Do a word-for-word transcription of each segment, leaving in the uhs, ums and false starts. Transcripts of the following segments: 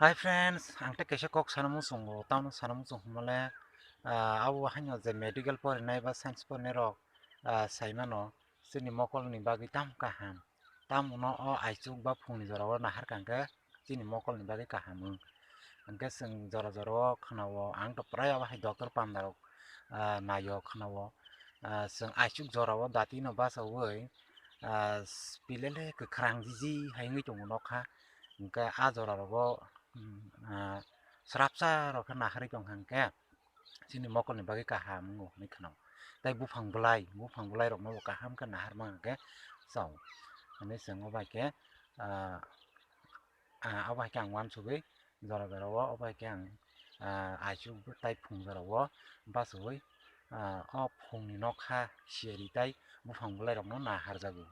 Hi friends, ang tei kaisa kok sana muchungo, tamno sana muchung hwnmale, ah, abo haino je medical porinai ba science porinai rok, ah, sai mano, chini mokolni bagwi tamo kaham. Tamo no o aichuk ba phungni jora o nahar kha hwnkhe chini mokolni bagwi kaham wng. Hwnkhe chwng jora jora o khwnao, ang to prai abo hai doctor panda rok, ah, naio khwnao. Ah, chwng aichuk jora o dati no bachaui, ah, pilele kwkhwrang jiji hai wngwi tongo nokha. Hwnkhe a jora rogo, mm, ah, srapsa rok khe naharwi tongkha hwnkhe chini mokolni bagwi kaham wngo hinwi khwnao. Tei buphang bwlai, buphang bwlai rokno bo kaham khe nahar mankha hwnkhe chao. Hinwi chwng o bai khe, ah, ah, abo hai khe ang uansugwi jora jora o, abo hai khe ang, ah, aichuk tei phung jora o bachaui, ah, o phungni nokha siyari tei buphang bwlai rokno naharjago.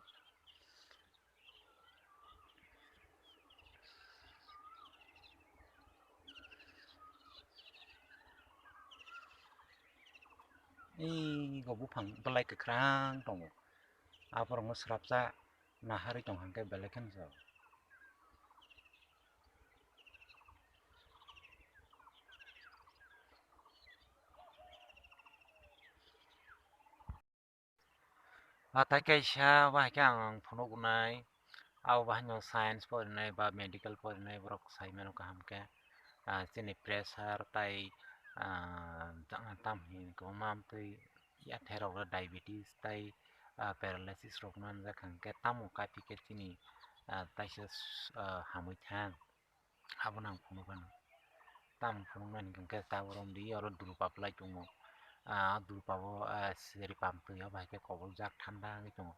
Ego buphang bwlai kwkhwrang tongo, aborokno srapsa naharwi tongkha hwnkhe belai kheno chao. Ah, tai kaisa bahai khe ang phunuknai, abo bahaino science porinai ba medical porinai borok sai mano kaham khe, ah, chini pressure tai, ah, ta-, tam hini kwbangma amtwi yathai rok diabetes tai, ah, paralysis rok manjak hwnkhe tamo kaphikhe chini, ah, taisa, ah, hamwi thang. Abono ang phunukmano. Tamo phunukmani hwnkhe tabuk romdi oro durpa bwlai tongo. Ah, durpa o, ah, seri pam twi o bahai khe koboljak thanda wngwi tongo.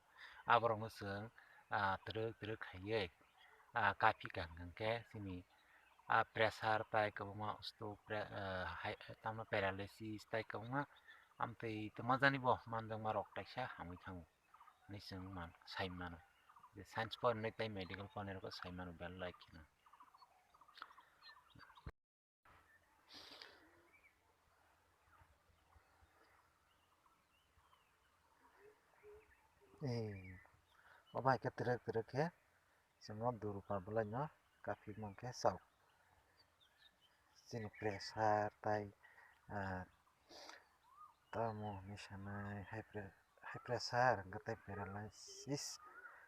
Aborokno chwng, ah, twrwk twrwk khaiwi, ah, kaphikha hwnkhe chini, ah, pressure tai kwbangma stroke, pre-, ah, hai, tamo paralysis tai kwbangma amtwi twmajani bo manjakma rok taisa hamwi thango. Hinwi chwng man-, sai mano. Je science porinai tei medical porinai rokbo sai mano belai kheno. Ee, obo hai khe twrwk twrwk khe chwng o durpa bwlai no kaphik mankhe chao. Chini pressure tai, ah, tamo hinwi sanai high pre-, high pressure hwnkhe tei paralysis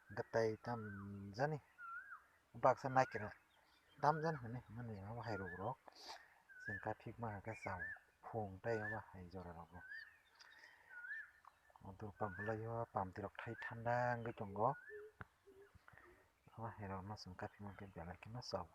hwnkhe tei tamjani baksa naikhe tamjani hinwi hwnmani abo hai rok rok chwng kaphik mankha khe chao phung tei abo hai jora rogo. O durpa bwlai o pam twi rok thai thanda wngwi tongo. Abo hai rok no chwng kaphik mankhe belai kheno chao.